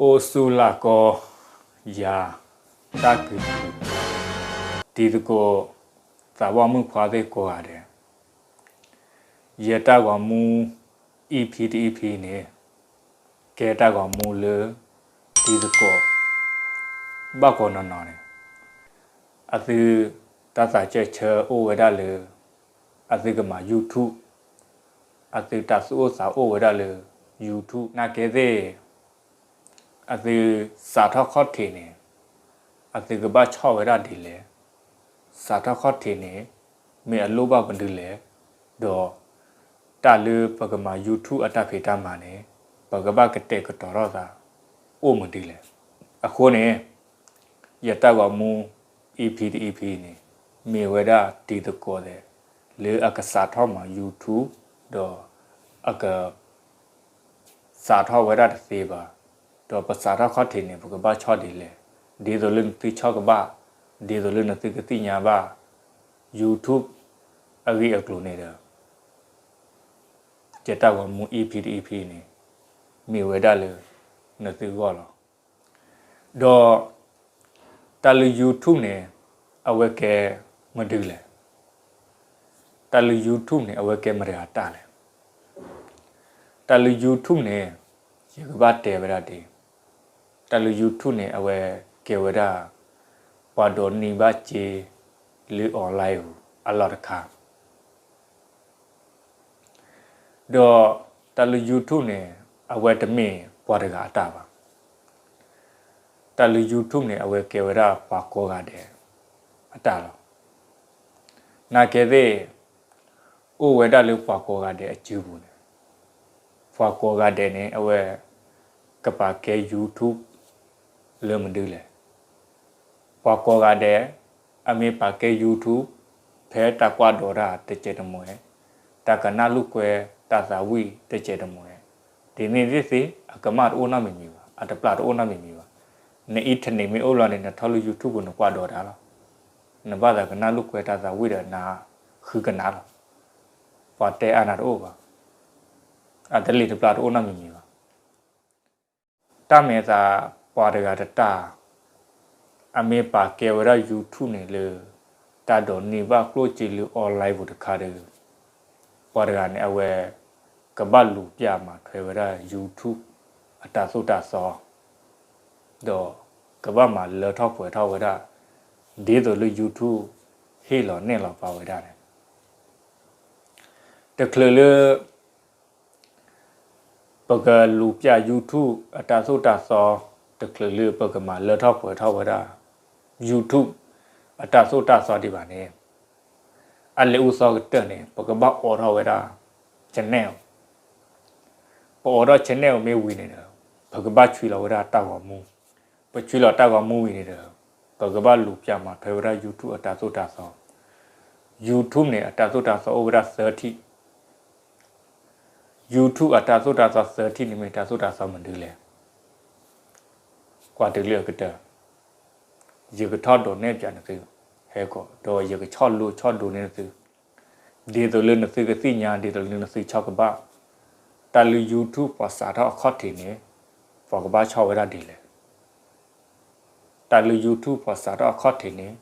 အိၣ်ဆူၣ်လၢ်ကီ ယၤ တၢ်ကုာ်ပူၤ တံၤသကိး သးဘီမုၣ်ခွါသ့ၣ်ကိးဂၤဒဲး, ယတၢ်ဂီၤမူ EP တ EP န့ၣ် ကဲတၢ်ဂီၤမူလၢ တံၤသကိး ဘၣ်ကိးနီၢ်နီၢ်န့ၣ် အသုတၢ်သးစဲဆၢအိၣ်ဝဲဒၣ်လၢ အသုကမၤ YouTube, အသုတၢ်သူၣ်အိၣ်သးအိၣ်ဝဲဒၣ်လၢ YouTube နာ်က့သ့ၣ် အသုစးထီၣ်ခီၣ်ထံးန့ၣ် အသုကဘၣ်ဆီၣ်ဝဲဒၣ်ဒ်လဲၣ်, စးထီၣ်ခီၣ်ထံးန့ၣ် မ့ၢ်အလိၣ်ဘၣ်မနုၤလဲၣ်, ဒီး တၢ်လၢပကမၤ YouTube အတၢ်ဖံးတၢ်မၤန့ၣ် ပကဘၣ်ကတဲာ်ကတီၤထီၣ်သး အိၣ်မနုၤလဲၣ်. အဃိန့ၣ် ယတၢ်ဂီၤမူ EP တ EP န့ၣ် မ့ၢ်ဝဲဒၣ်တံၤသကိးသ့ၣ် လၢအကစးထီၣ်မၤ YouTube ဒီး အက စးထီၣ်ဝဲဒၣ်တသ့ဘၣ်, ဒီးပစးထီၣ်ခီၣ်ထံးန့ၣ် ပကဘၣ်ဆီၣ်ဒ်လဲၣ်, ဒ်သိးလၢနသုဆီၣ်ကဘၣ်, ဒ်သိးလၢနသုကသ့ၣ်ညါဘၣ် YouTube အဂ့ၢ်အကျိၤန့ၣ်ဒီး ယတၢ်ဂီၤမူ EP တ EP န့ၣ် မ့ၢ်ဝဲဒၣ်လၢ နသုဂီၢ်လီၤ. ဒီး တၢ်လၢ YouTube န့ၣ် အဝဲကဲမနုၤလဲၣ်. တၢ်လၢ YouTube န့ၣ် အဝဲကဲမတၤတဂၤတၢ်လဲၣ်. တၢ်လၢ YouTube န့ၣ် ယကဘၣ်တဲဝဲဒၣ်ဒ် တၢ်လၢ YouTube န့ၣ် အဝဲကဲဝဲဒၣ် ပှၤဒိးန့ၢ်ဘၣ်စ့လၢ online ပူၤအလီၢ်တခါ ဒီးတၢ်လၢ YouTube န့ၣ် အဝဲတမ့ၢ်ပှၤတဂၤအတၢ်ဘၣ်. တၢ်လၢ YouTube န့ၣ် အဝဲကဲဝဲဒၣ်ပှၤကိးဂၤဒဲးအတၢ်လီၤ. နာ်က့သ့ၣ် အိၣ်ဝဲဒၣ်လၢပှၤကိးဂၤဒဲးအစုပူၤန့ၣ် ပှၤကိးဂၤဒဲးန့ၣ် အဝဲကပာ်ကဲ YouTube လၢမနုၤလဲၣ်. ပှၤကိးဂၤဒဲး အမ့ၢ်ပာ်ကဲ YouTube ဖဲတၢ်ကွၢ်ဒိးတၢ်တစဲးတမှဲၤ, တၢ်ကနၣ်လိာ်ကွဲတၢ်သးဝံၣ်တစဲးတမှဲၤ, ဒ်န့ၣ်သ့ၣ်သ့ၣ် အကမၣ်တအိၣ်နီတမံၤမံၤဘၣ်, အတပျၢ်တအိၣ်နီတမံၤမံၤဘၣ်. န internet မ့ၢ်အိၣ်လီၤန့ၣ် နထီၣ်လၢ YouTube ပူၤ နကွၢ်ဒိးတၢ်လီၤ. နဘၣ်သးကနၣ်လိာ်ကွဲတၢ်သးဝံၣ်ဒီးနဃုကနၣ်လီၤ. ပှၤတဲအါနၤတအိၣ်ဘၣ်. အတလ့ၤတပျၢ်တအိၣ်နီတမံၤမံၤဘၣ်. တၢ်မဲာ်သးပှၤတဂၤတတၢ် အမ့ၢ်ပာ်ကဲဝဲဒၣ် YouTube န့ၣ်လၢ တၢ်ဒိးန့ၢ်ဘၣ်ကျိၣ်စ့လၢ online ပူၤတခါဒီး ပှၤတဂၤန့ၣ် အဝဲကဘၣ်လူၤပျၢ်မၤထွဲဝဲဒၣ် YouTube အတၢ်သိၣ်တၢ်သီ ဒီးကဘၣ်မၤလၢထီၣ်ပှဲၤထီၣ်ဝဲဒၣ် ဒ်သိးလၢ YouTube ဟ့ၣ်လီၤနဲၣ်လီၤပာ်ဝဲဒၣ်န့ၣ် တချုးလၢ ပကလူၤပျၢ် YouTube အတၢ်သိၣ်တၢ်သီ, တချုးလၢပကမၤလၢထီၣ်ပှဲၤထီၣ်ဝဲဒၣ် YouTube အတၢ်သိၣ်တၢ်သီဒံးဘၣ်န့ၣ်, အလဲၤအူသီကတၢၢ်န့ၣ် ပကဘၣ်အိးထီၣ်ဝဲဒၣ် channel. ပအိးထီၣ် channel မ့ၢ်ဝံၤန့ၣ်ဒီး ပကဘၣ်ဆွံလီၤဝဲဒၣ်တၢ်ဂီၤမူ, ပဆွံလီၤတၢ်ဂီၤမူဝံၤန့ၣ်ဒီး ပကဘၣ်လူၤပျၢ်မၤထွဲဝဲဒၣ် YouTube အတၢ်သိၣ်တၢ်သီ. YouTube န့ၣ် အတၢ်သိၣ်တၢ်သီအိၣ်ဝဲဒၣ်သၢထံၣ် YouTube အတၢ်သိၣ်တၢ်သီသၢထံၣ်န့ၣ်မ့ၢ်တၢ်သိၣ်တၢ်သီမနုၤလဲၣ်. ကွၢ်တလၢအကတၢၢ်, ယကထီၣ်ဒိးနဲၣ်ပၠးနသု, ဟဲကီး ဒီးယကဆီၣ်လိဆီၣ်ဒိန့ၢ်နသု, ဒ်သိးလၢနသုကသ့ၣ်ညါ ဒ်သိးလၢနသုဆီၣ်ကဘၣ်, တၢ်လၢ YouTube ပှၤစးထီၣ်အခီၣ်ထံးန့ၣ် ပှၤကဘၣ်ဆီၣ်ဝဲဒၣ်ဒ်လဲၣ်. တၢ်လၢ YouTube ပှၤစးထီၣ်အခီၣ်ထံးန့ၣ်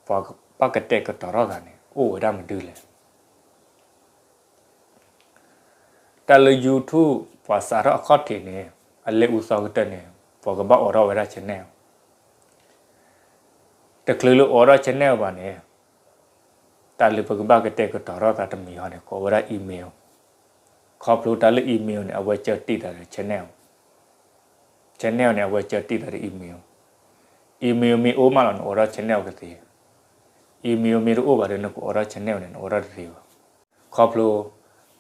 ပှၤဘၣ်ကတဲာ်ကတီၤထီၣ်သးန့ၣ် အိၣ်ဝဲဒၣ်မနုၤလဲၣ်. တၢ်လၢ YouTube ပှၤစးထီၣ်အခီၣ်ထံးန့ၣ် အလဲၤအူသီကတၢၢ်န့ၣ် ပှၤကဘၣ်အိးထီၣ်ဝဲဒၣ် channel. တချုးလၢအိးထီၣ် channel ဘၣ်န့ၣ် တၢ်လၢပကဘၣ်ကတဲာ်ကတီၤထီၣ်သးတမံၤဟီန့ၣ် ကိးဝဲဒၣ် email. ခီဖျိတၢ်လၢ email န့ၣ် အဝဲကၢတ့ၢ်သးဒီး channel, channel န့ၣ် အဝဲကၢတ့ၢ်သးဒီး email. Email မ့ၢ်အိၣ်မးလီၤ နအိးထီၣ် channel ကသ့. Email မ့ၢ်တအိၣ်ဘၣ်ဒီး နကအိးထီၣ် channel န့ၣ် နအိးထီၣ်တသ့ဘၣ်. ခီဖျိ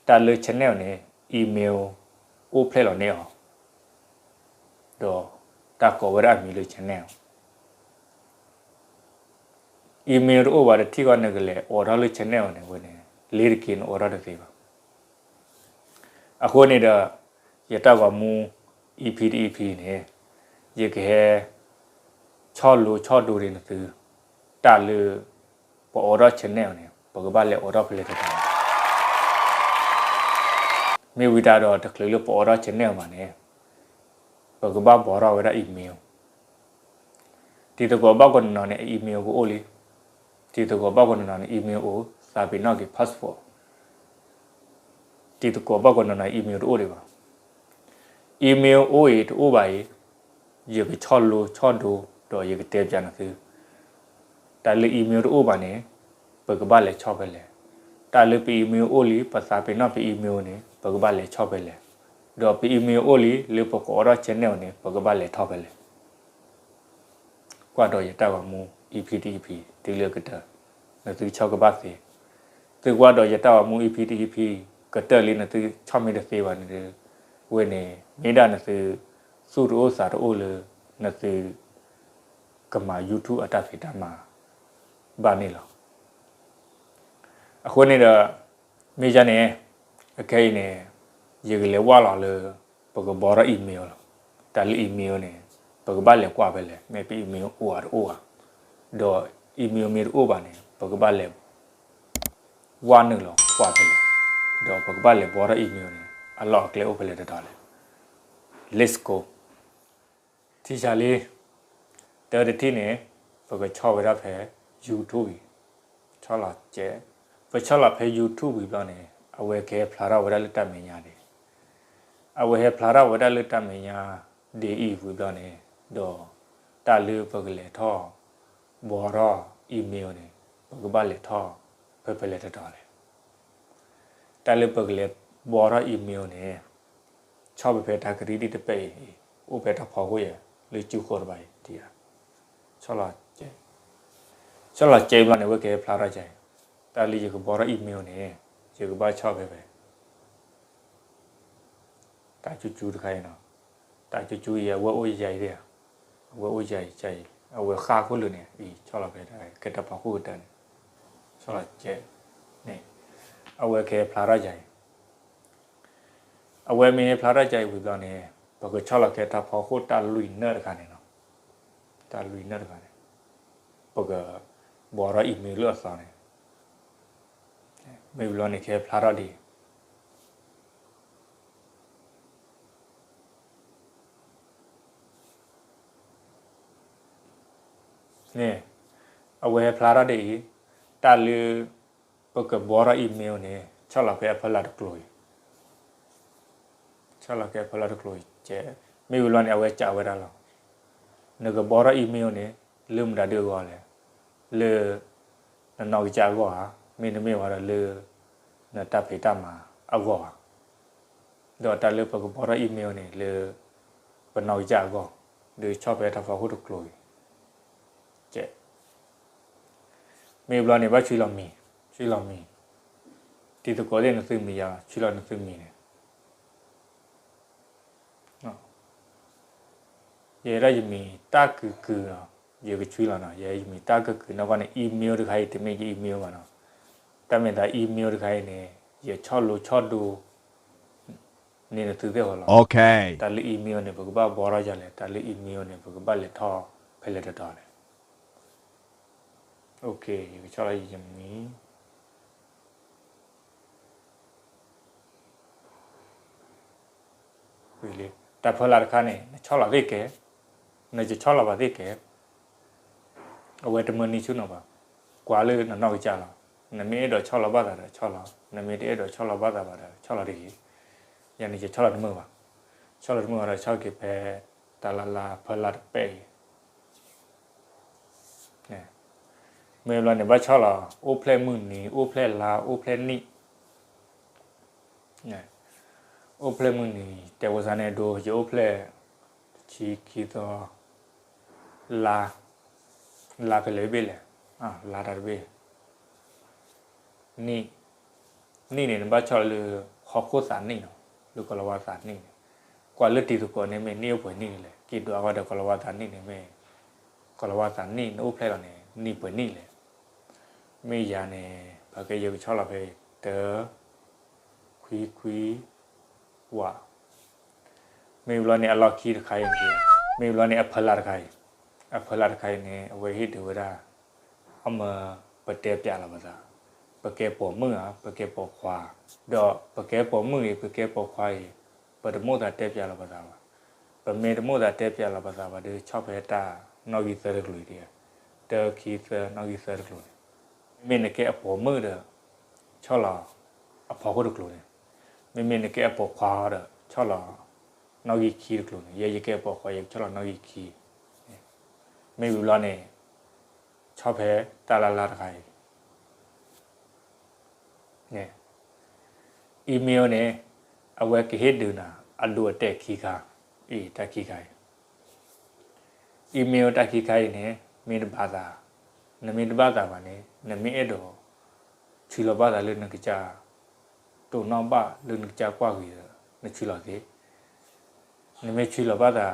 တၢ်လၢ channel န့ၣ် email အိၣ်ဖျဲၣ်လီၤန့ၢ်အီၤ ဒီးတၢ်ကိးဝဲဒၣ်အမံၤလၢ channel. Email တအိၣ်ဘၣ်ဒီး ထံၣ်ဃီနကလဲၤအိးထီၣ်လၢ channel န့ၣ်ဝဲန့ၣ် လ့ၤတက့ၤ နအိးထီၣ်တသ့ဘၣ်. အဃိန့ၣ်ဒီး ယတၢ်ဂီၤမူ EP တ EP န့ၣ် ယကဟဲ ဆီၣ်လိဆီၣ်ဒိန့ၢ်နသု တၢ်လၢ ပအိးထီၣ် channel န့ၣ် ပကဘၣ်လဲၤအိးထီၣ်ဖဲလဲၣ်တတီၤ မ့ၢ်ဝံၤတၢ်ဒီး တချုးလၢပအိးထီၣ် channel ဘၣ်န့ၣ် ပကဘၣ်ဘှီထီၣ်ဝဲဒၣ် email. တံၤသကိးဘၣ်ကိးနီၢ်နီၢ်န့ၣ် အ email ကအိၣ်လံ. တံၤသကိးဘၣ်ကိးနီၢ်နီၢ်န့ၣ် email အိၣ်, သးပ့ၤနီၣ်က့ၤ passport. တံၤသကိးဘၣ်ကိးနီၢ်နီၢ် email တအိၣ်ဒံးဘၣ်. Email အိၣ်အံၤတအိၣ်ဘၣ်အံၤ, ယကဆီၣ်လိဆီၣ်ဒိ ဒီးယကတဲပၠးနသု, တၢ်လၢ email တအိၣ်ဘၣ်န့ၣ် ပကဘၣ်လဲၤဆီၣ်ဖဲလဲၣ်. တၢ်လၢပ email အိၣ်လံ, ပသးပ့ၤနီၣ်ပ email န့ၣ် ပကဘၣ်လဲၤဆီၣ်ဖဲလဲၣ်. ဒီးပ email အိၣ်လံ လၢပကအိးထီၣ် channel န့ၣ် ပကဘၣ်လဲၤထီၣ်ဖဲလဲၣ်. ကွၢ်ဒီးယတၢ်ဂီၤမူ EP တ EP တုၤလၢကတၢၢ်, နသုဆီၣ်ကဘၣ်သ့. သုကွၢ်ဒီးယတၢ်ဂီၤမူ EP တ EP ကတၢၢ်လံ နသုဆီၣ်မ့ၢ်တသ့ဘၣ်န့ၣ်ဒီး, ဝဲန့ၣ် မ့ၢ်ဒၣ်နသု သူၣ်တအိၣ်သးတအိၣ်လၢ နသု ကမၤ YouTube အတၢ်ဖံးတၢ်မၤ ဘၣ်န့ၣ်လီၤ. အဃိန့ၣ်ဒီး မ့ၢ်ယၤန့ၣ် အခဲအံၤန့ၣ် ယကလဲၤဝၢ်လီၤလၢ ပကဘှီထီၣ် email လီၤ. တၢ်လၢ email န့ၣ် ပကဘၣ်လဲၤကွၢ်ဖဲလဲၣ်, မ့ၢ်ပ email အိၣ်ဧါတအိၣ်ဧါ, ဒီး email မ့ၢ်တအိၣ်ဘၣ်န့ၣ် ပကဘၣ်လဲၤ ဝၢ်နုာ်လီၤကွၢ်ဖဲလဲၣ်, ဒီးပကဘၣ်လဲၤဘှီထီၣ် email န့ၣ် အလီၢ်အကျဲအိၣ်ဖဲလဲၣ်တတီၤလဲၣ်. Let's go. ထံၣ်ဆါလံ, တၢတထံၣ်န့ၣ် ပကဆီၣ်ဝဲဒၣ်ဖဲ YouTube အံၤ, ဆီၣ်လီၤကဲး, ပဆီၣ်လီၤဖဲ YouTube ဝံၤဘျီန့ၣ် အဝဲကဟဲဖျါထီၣ်ဝဲဒၣ်လၢတၢ်မဲာ်ညါဒံး, အဝဲဟဲဖျါထီၣ်ဝဲဒၣ်လၢတၢ်မဲာ်ညါဒ်အံၤဝံၤဘျီန့ၣ်, ဒီးတၢ်လၢပကလဲၤထီၣ် ဘှီထီၣ် email န့ၣ် ပကဘၣ်လဲၤထီၣ်ဖဲဖဲလဲၣ်တတီၤလဲၣ်. တၢ်လၢပကလဲၤဘှီထီၣ် email န့ၣ် ဆီၣ်ဖဲဖဲတၢ်ကရံၣ်ဒံၣ်တပဲအံၤ, အိၣ်ဖဲတၢ်ဖီခိၣ်ယဲၢ် လၢစုဃိတဘၣ်အံၤ, ဆီၣ်လီၤကဲး, ဆီၣ်လီၤကဲးဘျီန့ၣ် အဝဲကဟဲဖျါထီၣ်ကဲး, တၢ်လၢယကဘှီထီၣ် email န့ၣ် ယကဘၣ်ဆီၣ်ဖဲဖဲ တၢ်ကၠူကၠူတခါအံၤနီၤ, တၢ်ကၠူကၠူအံၤ အဝဲအိၣ်ယၤအံၤ, အဝဲအိၣ်ယၤအံၤ, အံၤ အဝဲဃၣ်ခိၣ်လၢာ်န့ၣ် အံၤ ဆီၣ်လီၤဖဲတၢ်ကဲးတၢ်ဖီခိၣ်ကတၢၢ်န့ၣ်, ဆီၣ်လီၤကဲးန့ၣ်, အဝဲကဟဲဖျါထီၣ်ယၤအံၤ, အဝဲမ့ၢ်ဟဲဖျါထီၣ်ယၤအံၤဝံၤဘျီန့ၣ် ပကဆီၣ်လီၤကဲးတၢ်ဖီခိၣ်တၢ်လွံၢ်နၢၣ်တခါန့ၣ်နီၤ, တၢ်လွံၢ်နၢၣ်တခါန့ၣ် ပကဘှီထီၣ် email လၢအသီန့ၣ်, မ့ၢ်ဘျီန့ၣ်ကဟဲဖျါထီၣ်ဒံး န့ၣ်, အဝဲဟဲဖျါထီၣ်ဒ်အံၤ, တၢ်လၢပကဘှီထီၣ် email န့ၣ် ဆီၣ်လီၤဖဲအဖီလာ်တကျိၤအံၤ, ဆီၣ်လီၤဖဲအဖီလာ်တကျိၤအံၤ, မ့ၢ်ဝံၤလီၤန့ၣ် အဝဲကးဝဲဒၣ်လီၤ. နကဘှီထီၣ် email န့ၣ် လၢမတၤဒုအဂီၢ်လဲၣ်, လၢ နနီၢ်ကစၢ်အဂီၢ်ဧါ, မ့တမ့ၢ်ဘၣ်ဒီးလၢ နတၢ်ဖံးတၢ်မၤအဂီၢ်ဧါ. ဒီးတၢ်လၢပကဘှီထီၣ် email န့ၣ် လၢ ပနီၢ်ကစၢ်အဂီၢ်, ဒီးဆီၣ်ဖဲတၢ်ဖီခိၣ်တကျိၤအံၤ, ကဲ, မ့ၢ်ဘျီန့ၣ် ဘၣ်ဆွံလီၤမံၤ, ဆွံလီၤမံၤ, တံၤသကိးသ့ၣ်နသုမံၤယၤ, ဆွံလီၤနသုမံၤန့ၣ် ယဲဒၣ်ယမံၤတၢ်ကုာ်ကုာ်နီၤ, ယကဆွံလီၤနီၤ, ယဲယမံၤတၢ်ကုာ်ကုာ်နီၢ်ကီၢ်န့ၣ် email တခါအံၤ တမ့ၢ်ယ email ဘၣ်နီၤ. တၢ်မ့ၢ်သး email တခါအံၤန့ၣ် ယဆီၣ်လိဆီၣ်ဒိ န့ၢ်နသုသ့ၣ်ဃီလီၤ. တၢ်လၢ email န့ၣ် ပကဘၣ်ဘှီထီၣ်ယၤလဲၣ်, တၢ်လၢ email န့ၣ် ပကဘၣ်လဲၤထီၣ်ဖဲလဲၣ်တတီၤလဲၣ်. ယကဆီၣ်လီၤယမံၤ တၢ်ဖီလာ်တခါန့ၣ် နဆီၣ်လီၤသ့ၣ်ကဲ, နကဆီၣ်လီၤဘၣ်သ့ၣ်ကဲ, အဝဲတမၢနံၤဆူၣ်နီၤဘၣ်, ကွၢ်လၢနနီၢ်ကစၢ်လီၤ. နမ့ၢ်အဲၣ်ဒိးဆီၣ်လီၤဘၣ်သးဒီးဆီၣ်လီၤ, နမ့ၢ်တအဲၣ်ဒိးဆီၣ်လီၤဘၣ်သးဘၣ်ဒီးဆီၣ်လီၤတဂ့ၤ. ယၤန့ၣ်ယဆီၣ်လီၤတမုာ်ဘၣ်, ဆီၣ်လီၤတမုာ်ဘၣ်ဒီး ဆီၣ်က့ၤဖဲ တၢ်လၢလၢဖီလာ်တပဲအံၤ မ့ၢ်ဘျီန့ၣ် ဘၣ်ဆီၣ်လီၤ အိၣ်ဖျဲၣ်မုၢ်နံၤ အိၣ်ဖျဲၣ်လါ အိၣ်ဖျဲၣ်နံၣ်, အိၣ်ဖျဲၣ်မုၢ်နံၤ တဲဝဲစ့ၢ်န့ၣ်ဒိ ယအိၣ်ဖျဲၣ် တဆံခံသီ, လါ, လါဖဲလဲၣ်တဘ့ၣ်လဲၣ်, လါတၢ်တဘ့ၣ်, နံၣ်, နံၣ်န့ၣ် နဘၣ်ဆီၣ်လီၤလၢ ဟီၣ်ခိၣ်သးနံၣ်နီၤ, လၢကီၤလၤဝါသးနံၣ်န့ၣ်, ကွၢ်လၢတံၤသကိးန့ၣ် မ့ၢ်နံၣ်အိၣ်ပှဲၤနံၣ်လဲၣ်, က့ၤဒွးဝဲဒီးကီၤလၤဝါသးနံၣ်န့ၣ်မ့ၢ် ကီၤလၤဝါသးနံၣ် နအိၣ်ဖျဲၣ်လီၤန့ၣ် နံၣ်ပှဲၤနံၣ်လဲၣ်. မ့ၢ်ယၤန့ၣ် ပကယဲၢ်ကဆီၣ်လီၤဖဲ တၢ, ခွံခွံ, ဝး, မ့ၢ်ဘျီန့ၣ် အလီၢ်ခံတခါအံၤန့ၣ်, မ့ၢ်ဘျီန့ၣ် အဖီလာ်တခါအံၤ, အဖီလာ်တခါအံၤန့ၣ် အဝဲဟ့ၣ်ဒုးဝဲဒၣ် အမ့ၢ်ပတဲပၠးလီၤပသး, ပကဲပိာ်မုၣ်ဧါ ပကဲပိာ်ခွါ, ဒီးပကဲပိာ်မုၣ်အံၤ ပကဲပိာ်ခွါအံၤ ပတမိၣ်သးတဲပၠးလီၤပသးဘၣ်. ပမ့ၢ်တမိၣ်သးတဲပၠးလီၤပသးဘၣ်ဒီး ဆီၣ်ဖဲတၢ်နီၣ်ဂံၢ်သၢတကျိၤအံၤ, တၢ ခံ သၢ နီၣ်ဂံၢ်သၢတကျိၤန့ၣ်, မ့မ့ၢ်နကဲအပိာ်မုၣ်ဒီး ဆီၣ်လီၤအဖီခိၣ်တကျိၤန့ၣ်, မ့မ့ၢ်နကဲအပိာ်ခွါဒီး ဆီၣ်လီၤနီၣ်ဂံၢ်ခံတကျိၤန့ၣ်, ယဲယကဲအပိာ်ခွါ ယကဆီၣ်လီၤနီၣ်ဂံၢ်ခံ, မ့ၢ်ဝံၤဘျီန့ၣ် ဆီၣ်ဖဲတၢ်လၢ်လၢ်တခါအံၤ email န့ၣ် အဝဲကဟ့ၣ်ဒုးနၤ အဒိအတဲာ်ခံခါ, အံၤတၢ်ခံခါအံၤ, email တၢ်ခံခါအံၤန့ၣ် မ့ၢ်တဘၣ်သး, နမ့ၢ်တဘၣ်သးဘၣ်န့ၣ် နမ့ၢ်အဲၣ်ဒိး ဆှံလီၤဘၣ်သးလၢနကစၢ် တိာ်နီၣ်ဘၣ်လၢနကစၢ်ကွၢ်ဂ့ၤဒီး နဆှံလီၤသ့ နမ့ၢ်ဆှံလီၤဘၣ်သး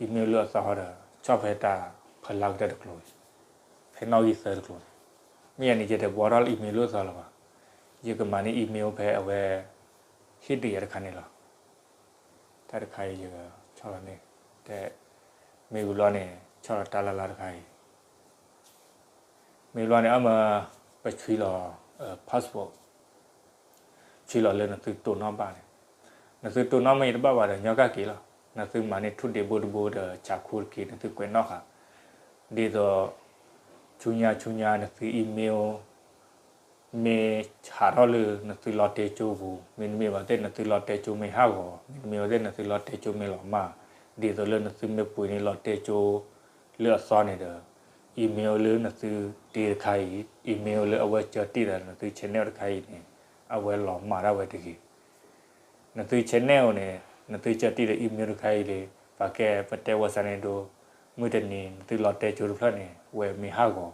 email လၢအသီဃီဒီး ဆီၣ်ဖဲတၢ်ဖီလာ်ကတၢၢ်တကျိၤအံၤ, ဖဲနီၣ်ဂံၢ်သၢတကျိၤန့ၣ်, မ့ၢ်ယၤန့ၣ် ယတဘှီထီၣ်လၢ email လၢအသီလၢၤဘၣ်, ယကမၤန့ၢ် email ဖဲအဝဲ ဟ့ၣ်ဒုးယၤတခါန့ၣ်လီၤ. တၢ်တခါအံၤယကဆီၣ်လီၤန့ၣ်, တဲ, မ့ၢ်ဝံၤဘျီန့ၣ် ဆီၣ်လီၤတၢ်လၢ်လၢ်တခါအံၤ မ့ၢ်ဘျီန့ၣ် အမ့ၢ်ပဆှံလီၤ passport, ဆှံလီၤလၢနသုတိာ်နီၣ်ဘၣ်န့ၣ်, နသုတိာ်နီၣ်မ့ၢ်ယတဘၣ်ဘၣ်ဒီး ညီကၣ်က့ၤလီၤ. နသုမၤန့ၢ်ထူၣ်ဒ့ဘိတဘိဒီး ဆးခူတက့ၤ နသုကွဲးနီၣ်ဃာ်, ဒ်သိး ဆူညါဆူညါ နသု email မ့ၢ်ဟးထီၣ်လၢနသုလီတဲကၠိပူၤ, မ့တမ့ၢ်ဘၣ်သ့ၣ် နသုလီတဲကၠိမ့ၢ်ဟးဂီၤ, မ့တမ့ၢ်ဘၣ်သ့ၣ် နသုလီတဲကၠိမ့ၢ်လီၤမၢ်, ဒ်သိးလၢနသုမ့ၢ်ပှ့ၤန့ၢ်လီတဲကၠိလၢအသီန့ၣ်ဒီး email လၢနသုတ့တခါအံၤ, email လၢအဝဲကၢတံၢ်သးနသု channel တခါအံၤန့ၣ် အဝဲလီၤမၢ်ဒၣ်ဝဲတဂ့ၤ. နသု channel န့ၣ် နသုကၢတံၢ်ဒီး email တခါအံၤလံ, ပှၤကဲပတဲဝဲစးန့ၣ်ဒိ, မုၢ်တနံၤ နသုလီတဲကၠိတဖျၢၣ်န့ၣ် ဝဲမ့ၢ်ဟးဂီၤ,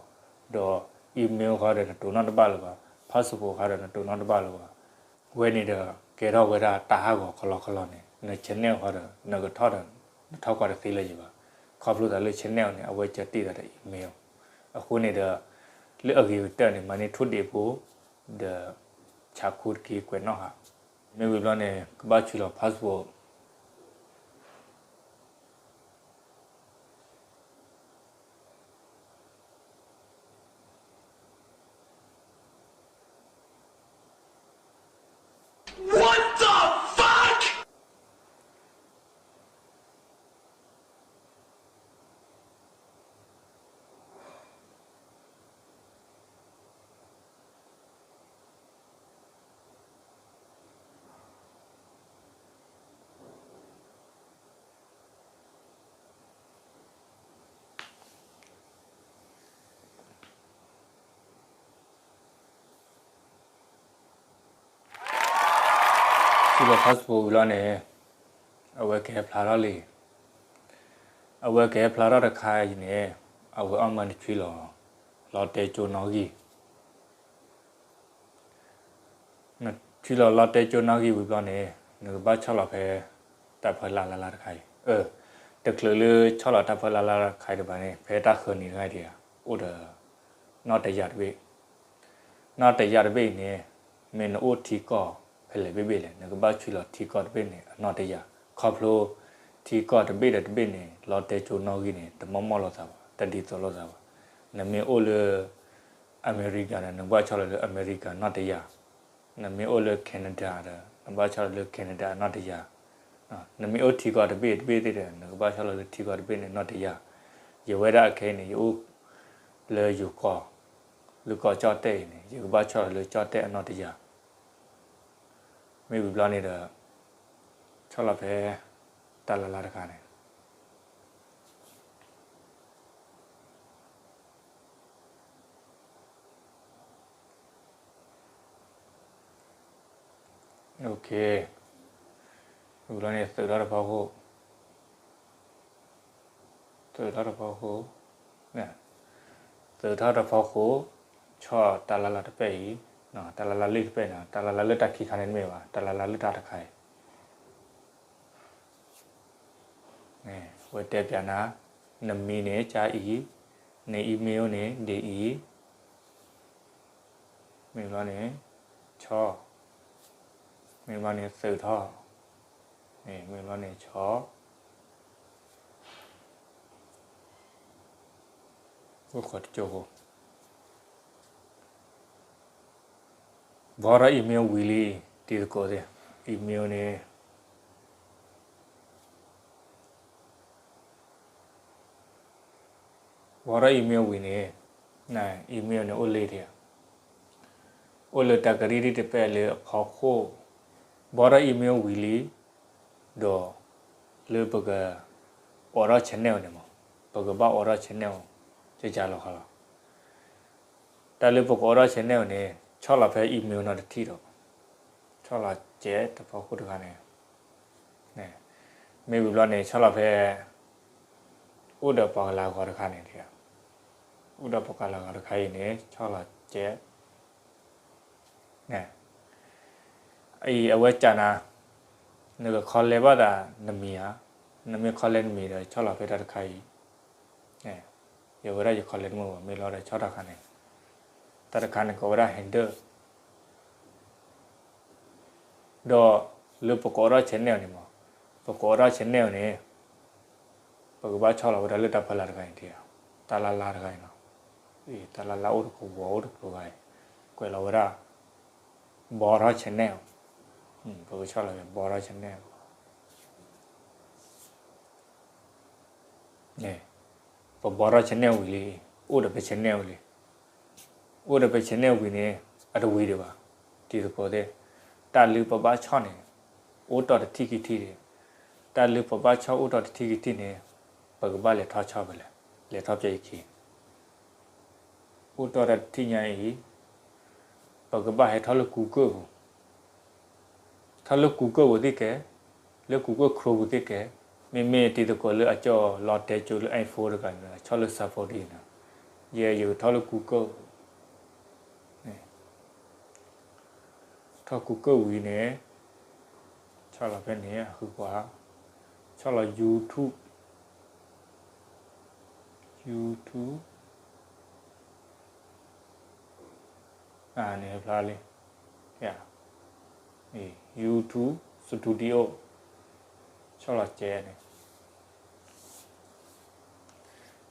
ဒီး email ဃီဒီးနတိာ်နီၣ်တဘၣ်လၢၤဘၣ်, passport ဃီဒီးနတိာ်နီၣ်တဘၣ်လၢၤဘၣ်, ဝဲန့ၣ်ဒီး ကဲထီၣ်ဝဲဒၣ်တၢ်ဟးဂီၤခီလီခီလီန့ၣ် န channel ဃီဒီး နကထီၣ်ဒီး နထီၣ်ကွၢ်တသ့လၢၤယံၤဘၣ်, ခီဖျိသးလၢ channel န့ၣ် အဝဲကၢတံၢ်သးဒီး email, အဃိန့ၣ်ဒီး လၢအဂ့ၤကတၢၢ်န့ၣ် မၤန့ၢ်ထူၣ်ဒ့ဘိ ဒီး ဆးခူတက့ၤကွဲးနီၣ်ဃာ်, မ့ၢ်ဝံၤဘျီန့ၣ် ကဘၣ်ဆှံလီၤ passport. What the fuck? ဆှံလီၤ passport ဝံၤလီၤန့ၣ် အဝဲကဟဲဖျါထီၣ်လံ, အဝဲကဟဲဖျါထီၣ်တခါအံၤန့ၣ် အဝဲအီၣ်မၢနဆှံလီၤ လီတဲကၠိနီၣ်ဂံၢ် နဆှံလီၤလီတဲကၠိနီၣ်ဂံၢ်ဝံၤဘျီန့ၣ် နကဘၣ်ဆီၣ်လီၤဖဲ တၢ်ဖၢလၢ်လၢ်လၢ်တခါအံၤ, တချုးလၢဆီၣ်လီၤတၢ်ဖၢလၢ်လၢ်လၢ်တခါအံၤတဘၣ်န့ၣ် ဖဲတၢ်ဃၢၤနံၤတခါအံၤဒံးဧါ, အိၣ်ဒီး နီၣ်တယၢ်တဘ့ၣ်, နီၣ်တယၢ်တဘ့ၣ်အံၤန့ၣ် မ့ၢ်နအိၣ်ထံကီၢ်ဖဲလဲၣ်ဘ့ၣ်ဘ့ၣ်လဲၣ် နကဘၣ်ဆှံလီၤထံကီၢ်တဘ့ၣ်န့ၣ် အနီၣ်တယၢ်, ခီဖျိ ထံကီၢ်တဘ့ၣ်ဒီးတဘ့ၣ်န့ၣ် လီတဲကၠိနီၣ်ဂံၢ်န့ၣ် တမီၢ်မီၢ်လိာ်သးဘၣ်, တဒ်သိးလိာ်သးဘၣ်, နမ့ၢ်အိၣ်လၢ အမဲရကၤဒီး နကဘၣ်ဆီၣ်လီၤလၢအမဲရကၤနီၣ်တယၢ်, နမ့ၢ်အိၣ်လၢ Canada ဒီး နကဘၣ်ဆီၣ်လီၤလၢ Canada နီၣ်တယၢ်, နမ့ၢ်အိၣ်ထံကီၢ်တဘ့ၣ်တဘ့ၣ်သ့ၣ်ဒီး နကဘၣ်ဆီၣ်လီၤလၢထံကီၢ်တဘ့ၣ်န့ၣ်နီၣ်တယၢ်, ယဝဲဒၣ်အခဲအံၤန့ၣ် ယအိၣ်လၢယိၤကီၢ်, လၢကီၢ်ကၠီၣ်တဲၣ်အံၤန့ၣ် ယကဘၣ်ဆီၣ်လီၤလၢကၠီၣ်တဲၣ်အနီၣ်တယၢ်, မ့ၢ်ဝံၤဘျီန့ၣ်ဒီး ဆီၣ်လီၤဖဲ တၢ်လၢ်လၢ်တခါန့ၣ် ဝံၤလီၤန့ၣ် သုးထီၣ်တဖီခိၣ်, သုးထီၣ်တဖီခိၣ်, သုးထီၣ်တဖီခိၣ်, ဆီၣ်တၢ်လၢ်လၢ်တဖျၢၣ်အံၤ, တၢ်လၢ်လၢ်လၢတဖျၢၣ်န့ၣ် တၢ်လၢ်လၢ်လၢတၢ်ခံခါန့ၣ်တမ့ၢ်ဘၣ်, တၢ်လၢ်လၢ်လၢတၢ်တခါအံၤ ဝဲတဲပၠးနၤ, နမံၤန့ၣ် ကၠါအံၤ, န email န့ၣ် ဒ်အံၤ, မ့ၢ်ဘျီန့ၣ် ဆီၣ်, မ့ၢ်ဘျီန့ၣ်သုးထီၣ်, မ့ၢ်ဘျီန့ၣ်ဆီၣ်, အိၣ်ခိးတကၠိဖိ ဘီထီၣ် email ဝံၤလံ, တံၤသကိးသ့ၣ်, email န့ၣ်, ဘီထီၣ် email ဝံၤန့ၣ်, email န့ၣ်အိၣ်လၢဒ်ဧါ, အိၣ်လၢတၢ်ကရံၣ်တပဲၢ်လၢအဖီခိၣ်, ဘီထီၣ် email ဝံၤလံ, ဒီးလၢပကအိးထီၣ် channel န့ၣ်မး, ပကဘၣ်အိးထီၣ် channel ကကလီၤဃီလီၤ. တၢ်လၢပကအိးထီၣ် channel န့ၣ် ဆီၣ်လီၤဖဲ email နီၣ်တထံၣ်ဒီး ဆီၣ်လီၤစဲးတဖီခိၣ်တခါန့ၣ်, မ့ၢ်ဝံၤဘျီန့ၣ် ဆီၣ်လီၤဖဲ အိၣ်ဒီးပှၤကလၤဂီၤတခါန့ၣ်, အိၣ်ဒီးပှၤကလၤဂီၤတခါအံၤန့ၣ် ဆီၣ်လီၤစဲး အံၤအဝဲကနၤ, နကခီလဲဘၣ်သးနမံၤဧါ, နမ့ၢ်ခီလဲနမံၤဒီး ဆီၣ်လီၤဖဲတၢ်တခါအံၤ, ယဝဲဒၣ်ယခီလဲတမုာ်ဘၣ် မ့ၢ်လီၤဒီးဆီၣ်တၢ်တခါန့ၣ်, တၢ်တခါန့ၣ်ကိးဝဲဒၣ် header ဒီးလၢပကအိးထီၣ် channel န့ၣ်မး, ပကအိးထီၣ် channel န့ၣ် ပကဘၣ်ဆီၣ်လီၤဝဲဒၣ်လၢတၢ်ဖီလာ်တခါအံၤ, တၢ်လါလါတခါအံၤနီၤ, တၢ်လါလါအိၣ်တကဝီၤအိၣ်တကျိၤဂၤအံၤ, ကွဲးလီၤဝဲဒၣ် ဘီထီၣ် channel, ပကဆီၣ်လီၤဝဲ ဘီထီၣ် channel ပဘီထီၣ် channel ဝံၤလံ, အိၣ်ဒီးပ channel ဝံၤလံ, အိၣ်ဒီးပ channel ဝံၤန့ၣ် အတဝံၤဒံးဘၣ်, တံၤသကိးသ့ၣ်, တၢ်လၢပဘၣ်ဆီၣ်န့ၣ် အိၣ်တ့ၢ်တထံၣ်ခံထံၣ်ဒံး, တၢ်လၢပဘၣ်ဆီၣ်အိၣ်တ့ၢ်တထံၣ်ခံထံၣ်န့ၣ် ပကဘၣ်လဲၤထီၣ်ဆီၣ်ဖဲလဲၣ်, လဲၤထီၣ်ဖဲအံၤခံ အိၣ်တ့ၢ်တထံၣ်ညါအံၤ, ပကဘၣ်ဟဲထီၣ်လၢ Google ပူၤ, ထီၣ်လၢ Google ပူၤသ့ၣ်ကဲ, လၢ Google Chrome ပူၤသ့ၣ်ကဲ, မ့မ့ၢ်တံၤသကိးလၢအကၠီၣ်လီၤတဲာ်ကၠိလၢ iPhone တဂၤန့ၣ် ဆီၣ်လၢ Safari န့ၣ်, ယဲယကထီၣ်လၢ Google ပူၤ, ထီၣ် Google ဝံၤန့ၣ်, ဆီၣ်လီၤဖဲန့ၣ် အဃုကွၢ်, ဆီၣ်လီၤ YouTube, YouTube န့ၣ်ဖျါလံ, YouTube Studio, ဆီၣ်လီၤစဲးန့ၣ်,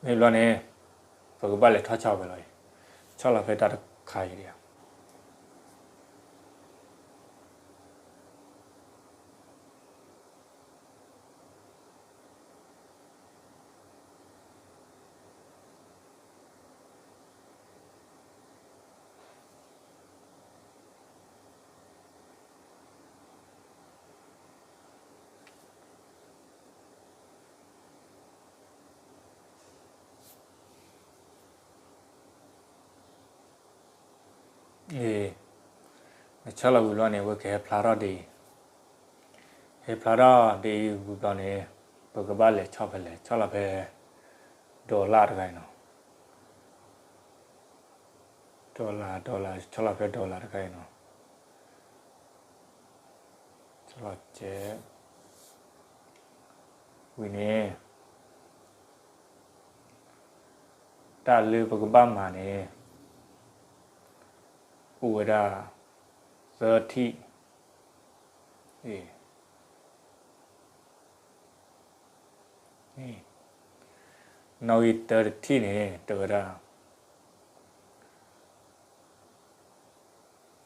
မ့ၢ်ဘျီန့ၣ် ပကဘၣ်လဲၤထီၣ်ဆီၣ်ဖဲလီၤအံၤ, ဆီၣ်လီၤဖဲတၢ်တခါအံၤဒံးဧါ. နဆီၣ်လီၤဝံၤဘျီန့ၣ် အဝဲကဟဲဖျါထီၣ်ဒ်အံၤ, ဟဲဖျါထီၣ်ဒ်အံၤဝံၤဘျီန့ၣ် ပကဘၣ်လဲၤဆီၣ်ဖဲလဲၣ်, ဆီၣ်လီၤဖဲ dollar တခါအံၤနီၤ, dollar dollar ဆီၣ်လီၤဖဲ dollar တခါအံၤနီၤ, ဆီၣ်လီၤစဲး ဝံၤန့ၣ် တၢ်လၢပကဘၣ်မၤန့ၣ် အိၣ်ဝဲဒၣ် သၢထံၣ်, နီၣ်ဂံၢ်တၢတထံၣ်န့ၣ် တဲဝဲဒၣ်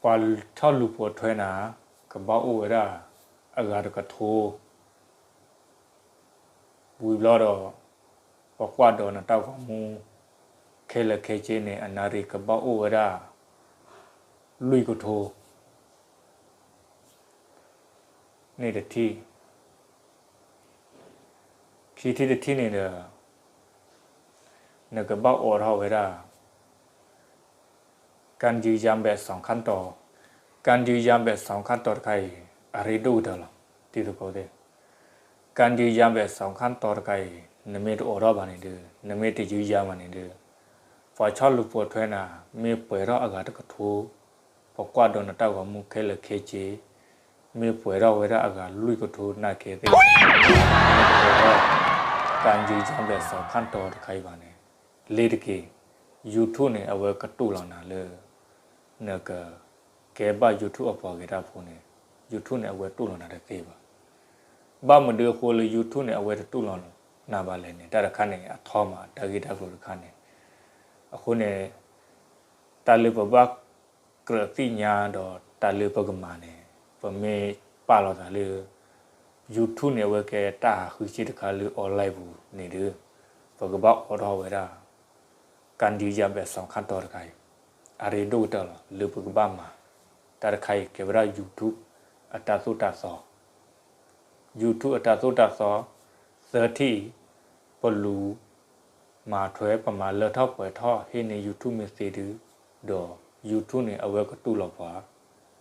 ပှၤဆီၣ်လူၤပိာ်ထွဲနၤ ကဘၣ်အိၣ်ဝဲဒၣ် အဂၤတကထိ ဝံၤဘျီဒီး ပှၤကွၢ်ဒီးနတၢ်ဂီၤမူ ခဲလၢာ်ခဲဆ့န့ၣ် အနၣ်ရံၣ်ကဘၣ်အိၣ်ဝဲဒၣ် လွံၢ်ကထိ န့ၣ်တထံၣ်, ခံထံၣ်တထံၣ်န့ၣ်ဒီး နကဘၣ်အိးထီၣ်ဝဲဒၣ် การยืนยันแบบสองขั้นตอน, การยืนยันแบบสองขั้นตอน တခါအံၤ အရ့ဒိၣ်ကတၢၢ်လီၤ တံၤသကိးသ့ၣ်, การยืนยันแบบสองขั้นตอน တခါအံၤ နမ့ၢ်တအိးထီၣ်ဘၣ်န့ၣ်ဒီး နမ့ၢ်တ ยืนยัน ဘၣ်န့ၣ်ဒီး ပှၤဆီၣ်လူၤပိာ်ထွဲနၤ မ့ၢ်ပှဲၤထီၣ်အဂၤတကထိ ပှၤကွၢ်ဒီးနတၢ်ဂီၤမူခဲလၢာ်ခဲဆ့ မ့ၢ်ပှဲၤထီၣ်ဝဲဒၣ်အဂၤလွံၢ်ကထိနာ်က့သ့ၣ် မ့ၢ်ပှဲၤထီၣ် การยืนยันแบบสองขั้นตอน တခါအံၤဘၣ်န့ၣ် လ့ၤတက့ၢ် YouTube န့ၣ် အဝဲကတူၢ်လိာ်နၤလၢ နကကဲဘၣ် YouTube အပှၤဂဲၤတၢ်ဖိန့ၣ် YouTube န့ၣ် အဝဲတူၢ်လိာ်နၤတသ့ဘၣ်. ဘၣ်မနုၤအဃိလၢ YouTube န့ၣ် အဝဲတတူၢ်လိာ်နၤဘၣ်လဲၣ်န့ၣ် တၢ်တခါန့ၣ် အထီမး တၢ်ဂ့ၢ်တၢ်ကျိၤတခါန့ၣ်, အဃိန့ၣ် တၢ်လၢပဘၣ်ကြၢးသ့ၣ်ညါဒီးတၢ်လၢပကမၤန့ၣ် ပမ့ၢ်ပာ်လီၤသးလၢ YouTube န့ၣ် အဝဲကဲတၢ်ဟးဃုဆ့တခါလၢ online ပူၤန့ၣ်ဒီး ပကဘၣ်အိးထီၣ်ဝဲဒၣ် ကၣ်ဒုးယၤဘဲးစီၤခၣ်တီတခါအံၤ အရ့ဒိၣ်ကတၢၢ်လီၤ လၢပကဘၣ်မၤ, တၢ်တခါအံၤကဲဝဲဒၣ် YouTube အတၢ်သိၣ်တၢ်သီ YouTube အတၢ်သိၣ်တၢ်သီ သၢထံၣ်အံၤ ပလူၤ မၤထွဲ ပမၤလၢထီၣ်ပှဲၤထီၣ် ဟ့ၣ်န့ၢ် YouTube မ့ၢ်သ့ဒု ဒီး YouTube န့ၣ် အဝဲကတူၢ်လိာ်ပှၤ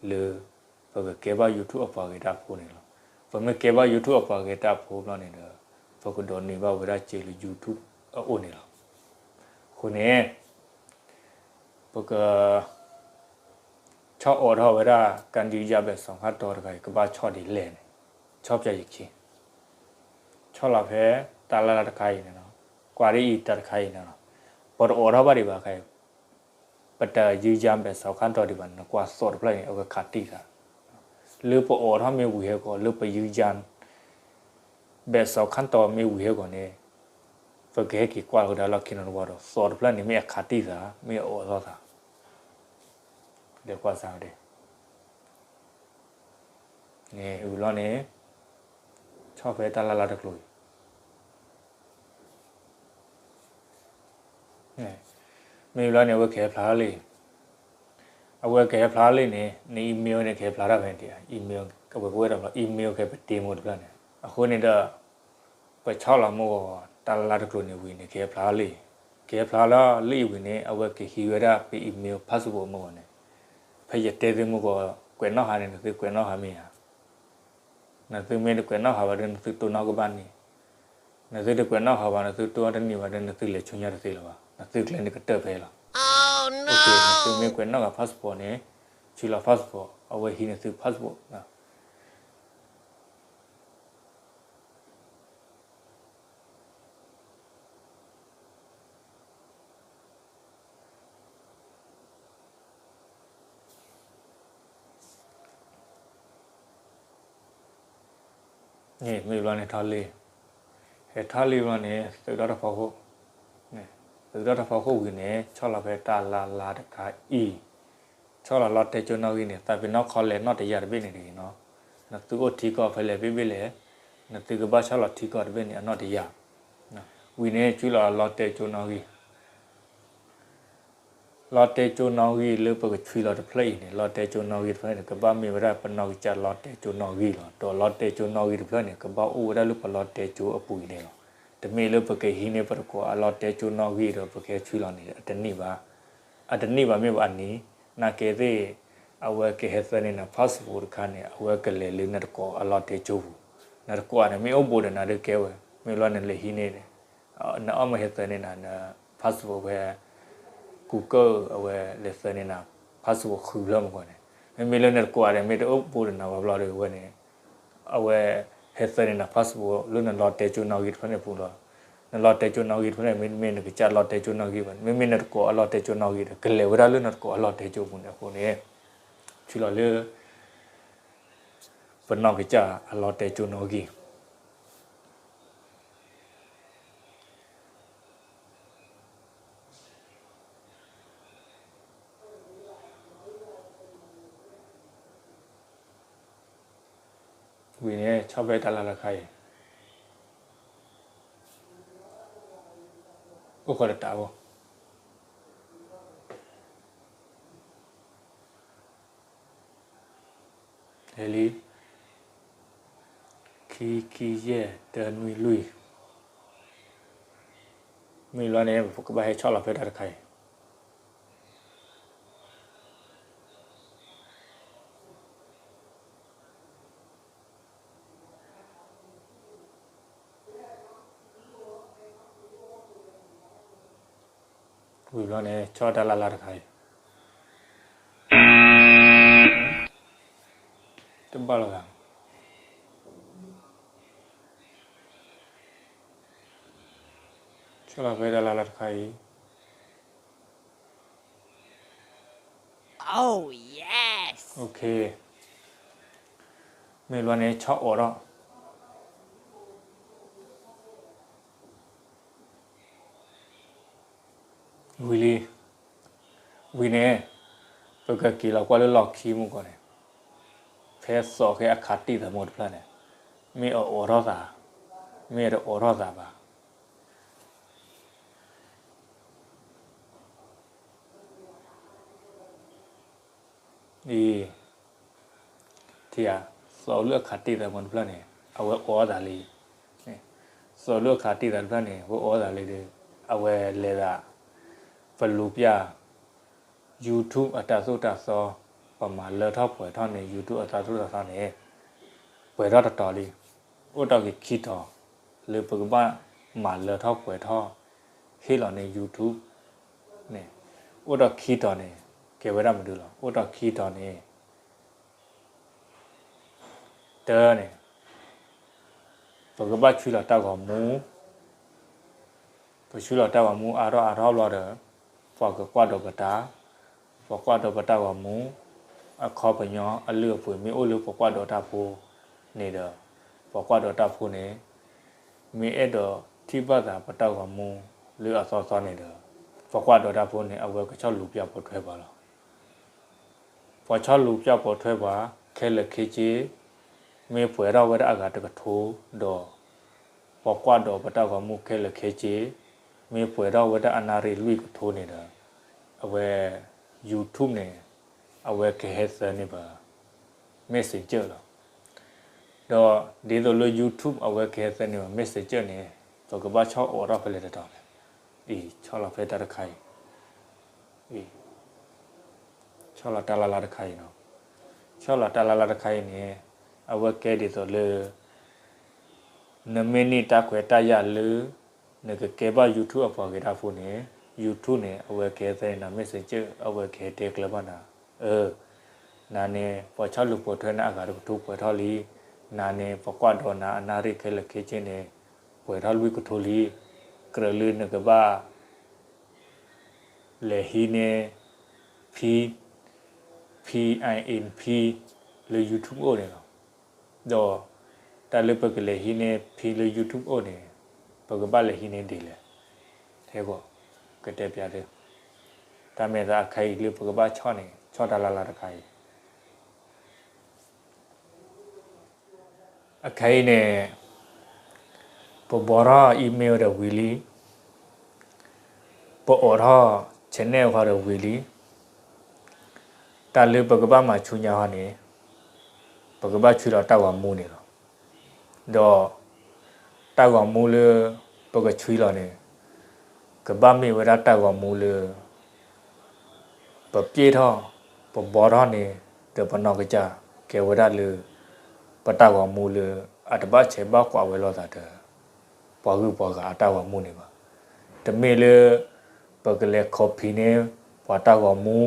လၢ ပကကဲဘၣ် YouTube အပှၤဂဲၤတၢ်ဖိန့ၣ်လီၤ. ပမ့ၢ်ကဲဘၣ် YouTube အပှၤဂဲၤတၢ်ဖိဘျီန့ၣ်ဒီး ပကဒိးန့ၢ်ဘၣ်ဝဲဒၣ်စ့လၢ YouTube အအိၣ်န့ၣ်လီၤ. အဃိန့ၣ် ပက ဆီၣ်အိးထီၣ်ဝဲဒၣ် ကၣ်ဒုးယၤဘဲးစီၤခၣ်တီတခါအံၤ ကဘၣ်ဆီၣ်ဒ်လဲၣ်န့ၣ် ဆီၣ်ဖျါယခံ ဆီၣ်လီၤဖဲတၢ်လၢ်လၢ်တခါအံၤန့ၣ်လီၤ. ကွၢ်ဒ်အံၤတၢ်တခါအံၤန့ၣ်လီၤ. ပတအိးထီၣ်ဘၣ်ဒံးဘၣ်ခါအံၤ ပတယုၢ်ယၤဘဲးစီၤခၣ်တီဒံးဘၣ်န့ၣ် နကွၢ်သိးတဖျၢၣ်အံၤန့ၣ် အဝဲခးတံၢ်သး လၢပအိးထီၣ်မ့ၢ်ဝံၤဟဲကီး လၢပယုၢ်ယၤ ဘဲးစီၤခၣ်တီမ့ၢ်ဝံၤဟဲကီးန့ၣ် ပကဟဲက့ၤကွၢ်လီၤကဒါလီၢ်ခံနီတဝီဒီး သိးတဖျၢၣ်န့ၣ် မ့ၢ်အခးတံၢ်သး မ့ၢ်အအိးထီၣ်သး လဲၤကွၢ်စးဝဲဒၣ် န့ၣ် ဝံၤလီၤန့ၣ် ဆီၣ်ဖဲတၢ်လၢ်လၢ်တကျိၤအံၤ မ့ၢ်ဝံၤလီၤန့ၣ် အဝဲကဟဲဖျါထီၣ်လံ အဝဲကဟဲဖျါထီၣ်လံန့ၣ် န email န့ၣ် ကဟဲဖျါထီၣ်ဖဲန့ၣ် email အဝဲကဝဲဒၣ် email ကဟဲပတ့မိၢ်တဖျၢၣ်န့ၣ် အဃိန့ၣ်ဒီး ပဆီၣ်လီၤမ့ၢ်ဂီၤ တၢ်လၢ်လၢ်တကျိၤန့ၣ်ဝံၤန့ၣ် ကဟဲဖျါထီၣ်လံ ကဟဲဖျါထီၣ်လံဝံၤန့ၣ် အဝဲကဟံးဝဲဒၣ်ပ email password မ့ၢ်ဂီၤန့ၣ် ဖဲယတဲသုမ့ၢ်ဂီၤ ကွဲးနီၣ်ဟးန့ၣ် နသုကွဲးနီၣ်ဟးမ့ၢ်ဧါ နသုမ့ၢ်တကွဲးနီၣ်ဟးဘၣ်ဒီး နသုတိၢ်နီၣ်ကဘၣ်န့ၣ် နသုတကွဲးနီၣ်ဟးဘၣ် နသုတိၢ်နီၣ်တန့ၢ်ဘၣ်ဒီး နသုလဲၤဆူညါတသ့လၢၤဘၣ် နသုကျဲန့ၣ်ကတၢၢ်ဖဲလီၤ နသုမ့ၢ်ကွဲးနီၣ်ဂၤ passport န့ၣ် ဆူလီၤ passport အဝဲဟံးနသု passport န့ၣ် မ့ၢ်ဘျီန့ၣ်ထီၣ်လံ ဟဲထီၣ်လံဘျီန့ၣ် သုးထီၣ်တဖီခိၣ် သုးထီၣ်တဖီခိၣ်ဝံၤန့ၣ် ဆီၣ်လီၤဖဲတၢ်လၢ်လၢ်တခါအံၤ ဆီၣ်လီၤလီတဲာ်ကၠိနီၣ်ဂံၢ်န့ၣ် သးပ့ၤနီၣ်ခီလဲၤနီၣ်တယၢ်တဘ့ၣ်န့ၣ်တဂ့ၤနီၤ နသုအိၣ်ထံကီၢ်ဖဲလဲၣ်ဘ့ၣ်ဘ့ၣ်လဲၣ် နသုကဘၣ်ဆီၣ်လီၤထံကီၢ်တဘ့ၣ်န့ၣ်အနီၣ်တယၢ် ဝံၤန့ၣ် ကွၢ်လီၤလီတဲာ်ကၠိနီၣ်ဂံၢ် လီတဲာ်ကၠိနီၣ်ဂံၢ်လၢပကဆွံလီၤတဖျၢၣ်အံၤန့ၣ် လီတဲာ်ကၠိနီၣ်ဂံၢ်တဖျၢၣ်န့ၣ် ကဘၣ်မ့ၢ်ဝဲဒၣ်ပနီၢ်ကစၢ်လီတဲာ်ကၠိနီၣ်ဂံၢ်လီၤ. ဒီးလီတဲာ်ကၠိနီၣ်ဂံၢ်တဖျၢၣ်န့ၣ် ကဘၣ်အိၣ်ဝဲဒၣ်လၢပလီတဲာ်ကၠိအပူၤအံၤန့ၣ်လီၤ. တမ့ၢ်လၢပကဟံးန့ၢ်ပတကိးအလီတဲာ်ကၠိနီၣ်ဂံၢ်ဒီးပကဟဲဆွံလီၤန့ၣ် အတန့ၢ်ဘၣ်. အတန့ၢ်ဘၣ်မ့ၢ်ဘၣ်အနံၤ နာ်က့သ့ၣ် အဝဲကဟဲသၢန့ၢ်နၤ passport တခါန့ၣ် အဝဲကလဲၤလၢနတကိးအလီတဲာ်ကၠိပူၤ. နတကိးန့ၣ် မ့ၢ်အိၣ်ဘူးဒီးနၤဒုးကဲဝဲ မ့ၢ်လီၤနလဲၤဟံးန့ၢ် နအီၣ်မ့ၢ်ဟဲသၢန့ၢ်နၤ န passport ဝဲ Google အဝဲလဲၤသၢန့ၢ်နၤ passport ဃုဖျၢၣ်မ့ၢ်ကီးန့ၣ် မ့မ့ၢ်လၢနတကိးဒီး မ့ၢ်တအိၣ်ဘူးဒီးနၤဝဲဘျီဒီးဝဲန့ၣ် အဝဲဟဲသၢန့ၢ်နၤ passport လၢနလီတဲာ်ကၠိနီၣ်ဂံၢ်တဖျၢၣ်န့ၣ်ပူၤလီၤ. နလီတဲာ်ကၠိနီၣ်ဂံၢ်တဖျၢၣ်န့ၣ် မ့တမ့ၢ်နကစၢ်လီတဲာ်ကၠိနီၣ်ဂံၢ်ဘၣ် မ့မ့ၢ်နတကိးအလီတဲာ်ကၠိနီၣ်ဂံၢ်ဒီး ကလဲၤဝဲဒၣ်လၢနတကိးအလီတဲာ်ကၠိပူၤန့ၣ်အဃိန့ၣ် ဆွံလီၤလၢ ပနီၢ်ကစၢ်အလီတဲာ်ကၠိနီၣ်ဂံၢ် ဝံၤန့ၣ် ဆီၣ်ဖဲတၢ်လၢ်လၢ်တခါအံၤ အိၣ်ဃီတတးအိၣ် ဟဲလံ ခံ ခံ ယဲၢ် တၢ နွံ လွံၢ် မ့ၢ်လီၤန့ၣ် ပကဘၣ်ဟဲဆီၣ်လီၤဖဲတၢ်တခါအံၤ ဝံၤဘျီန့ၣ် ဆီၣ်တၢ်လၢ်လၢ်တခါအံၤ တဘၣ်လီၤဂာ် ဆီၣ်လီၤဖဲတၢ်လၢ်လၢ်တခါအံၤ မ့ၢ်ဘျီန့ၣ် ဆီၣ်အိးထီၣ် ဝံၤလံ ဝံၤန့ၣ် ပကက့ၤလီၤကွၢ်လၢလီၢ်ခံမ့ၢ်ကီးန့ၣ် ဖဲသိးဃဲအခးတံၢ်သးမိၢ်တဖျၢၣ်န့ၣ် မ့ၢ်အအိးထီၣ်သး မ့ၢ်အတအိးထီၣ်သးဘၣ် အံၤ ထံဧါ, စီၤအလူၢ်အခးတ့ၢ်သးမ့ၢ်တဖျၢၣ်န့ၣ် အဝဲအိးထီၣ်သးလံ. စီၤအလူၢ်အခးတ့ၢ်သးတဖျၢၣ်န့ၣ် အဝဲအိးထီၣ်သးလံဒီး အဝဲလဲၤသး ပလူၤပျၢ် YouTube အတၢ်သိၣ်တၢ်သီ, ပမၤလၢထီၣ်ပှဲၤထီၣ်န့ၣ် YouTube အတၢ်သိၣ်တၢ်သီန့ၣ် ပှဲၤထီၣ်တတီၤလံ. အိၣ်တ့ၢ်က့ၤခံတီၤ လၢပကဘၣ်မၤလၢထီၣ်ပှဲၤထီၣ် ဟ့ၣ်လီၤန့ၢ် YouTube န့ၣ်, အိၣ်တ့ၢ်ခံတီၤန့ၣ် ကဲဝဲဒၣ်မနုၤလီၤ. အိၣ်တ့ၢ်ခံတီၤန့ၣ် တၢန့ၣ် ပကဘၣ်ဆွံလီၤတၢ်ဂီၤမူ, ပဆွံလီၤတၢ်ဂီၤမူအါထီၣ်အါထီၣ်ဘျီဒီး ပှၤကကွၢ်ဒီးပတၢ်, ပှၤကွၢ်ဒီးပတၢ်ဂီၤမူ, အခီပညီအလုၢ်အပှ့ၤမ့ၢ်အိၣ်လၢပှၤကွၢ်ဒီးတၢ်ဖိန့ၣ်ဒီး ပှၤကွၢ်ဒီးတၢ်ဖိန့ၣ် မ့ၢ်အဲၣ်ဒိးထံၣ်ဘၣ်သးပတၢ်ဂီၤမူလၢအသီသီန့ၣ်ဒီး ပှၤကွၢ်ဒီးတၢ်ဖိန့ၣ် အဝဲကဆီၣ်လူၤပျၢ်ပိာ်ထွဲပှၤလီၤ. ပှၤဆီၣ်လူၤပျၢ်ပိာ်ထွဲပှၤ ခဲလၢာ်ခဲဆ့ မ့ၢ်ပှဲၤထီၣ်ဝဲဒၣ်အဂၤတကထိဒီး ပှၤကွၢ်ဒီးပတၢ်ဂီၤမူခဲလၢာ်ခဲဆ့ မ့ၢ်ပှဲၤထီၣ်ဝဲဒၣ်အနၣ်ရံၣ်လွံၢ်ကထိန့ၣ်ဒီး အဝဲ YouTube န့ၣ် အဝဲကဟဲသၢန့ၢ်ပ Messenger လီၤ. ဒီးဒ်သိးလၢ YouTube အဝဲကဟဲသၢန့ၢ်ပ Messenger န့ၣ် ပကဘၣ်ဆီၣ်အိးထီၣ်ဖဲလဲၣ်တတီၤလဲၣ်. အံၤ ဆီၣ်လီၤဖဲတၢ်တခါအံၤ ဆီၣ်လီၤတၢ်လၢ်လၢ်တခါအံၤနီၤ, ဆီၣ်လီၤတၢ်လၢ်လၢ်တခါအံၤန့ၣ် အဝဲကဲဒ်သိးလၢ နမ့ၢ်န့ၢ်တၢ်ခွဲးတၢ်ယာ်လၢ နကကဲဘၣ် YouTube အပှၤဂ့ၤတၢ်ဖိန့ၣ် YouTube န့ၣ် အဝဲကဟဲသၢန့ၢ်နၤ Messenger အဝဲကဟဲတဲကျၢၤဘၣ်နၤ, အၢ နၤန့ၣ် ပှၤဆီၣ်လူၤပိာ်ထွဲနၤအဂၤတကထိပှဲၤထီၣ်လံ, နၤန့ၣ်ပှၤကွၢ်ဒီးနၤအနၣ်ရံၣ်ခဲလၢာ်ခဲဆ့န့ၣ် ပှဲၤထီၣ်လွံၢ်ကထိလံ, ကြၢးလၢနကဘၣ် လဲၤဟံးန့ၢ် pin, pin, pin လၢ YouTube အိၣ်န့ၣ်လီၤ. ဒီးတၢ်လၢပကလဲၤဟံးန့ၢ် pin လၢ YouTube အိၣ်န့ၣ် ပကဘၣ်လဲၤဟံးန့ၢ်ဒ်လဲၣ်. ထဲဂီၤ ကတဲပျးသု, တၢ်မဲာ်သးအခါအံၤလၢပကဘၣ်ဆီၣ်န့ၣ် ဆီၣ်တၢ်လၢ်လၢ်တခါအံၤ အခါအံၤန့ၣ် ပဘှီထီၣ် email ဒီးဝံၤလံ, ပအိးထီၣ် channel ဃီဒီးဝံၤလံ, တၢ်လၢပကဘၣ်မၤဆူညါဃီန့ၣ် ပကဘၣ်ဆွံလီၤတၢ်ဂီၤမူန့ၣ်လီၤ. ဒီးတၢ်ဂီၤမူလၢပကဆွံလီၤန့ၣ် ကဘၣ်မ့ၢ်ဝဲဒၣ်တၢ်ဂီၤမူလၢ ပပျဲၢ်ထီၣ် ပဘှီထီၣ်န့ၣ် ဒီးပနီၢ်ကစၢ် ကဲဝဲဒၣ်လၢ ပတၢ်ဂီၤမူလၢ အတဘၣ်ဆဲးဘၣ်ကွၢ်ဝဲလိာ်သးဒီး ပှၤဂုၤပှၤဂၤအတၢ်ဂီၤမူန့ၣ်ဘၣ်. တမ့ၢ်လၢ ပကလဲၤ copy န့ၢ် ပှၤတၢ်ဂီၤမူ,